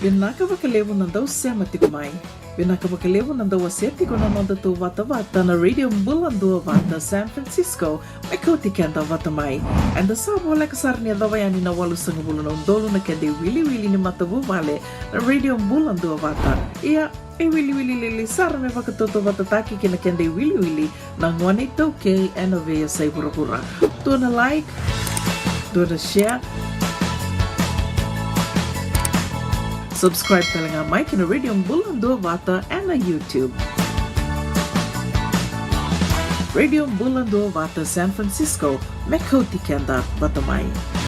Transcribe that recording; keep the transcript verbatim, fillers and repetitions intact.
Vinaka vakalevu na dau sema tiko mai. Vinaka vakalevu na dau wasea tiko na noda tou vatavata na Radio Bula Duavata San Francisco, me kauti keda vata mai. Eda sa voleka sara ni yacova yani na walusagavulu na udolu na keda iwiliwili ni matavuvale na Radio Bula Duavata. Ia, e wiliwili lili sara me vakatautauvatataki kei na keda iwiliwili na gone iTaukei ena veiyasai vuravura. Dua na like, dua na share. Subscribe tale ga mai kei na Radio Bula Duavata ena YouTube. Radio Bula Duavata San Francisco, me kauti keda vata mai.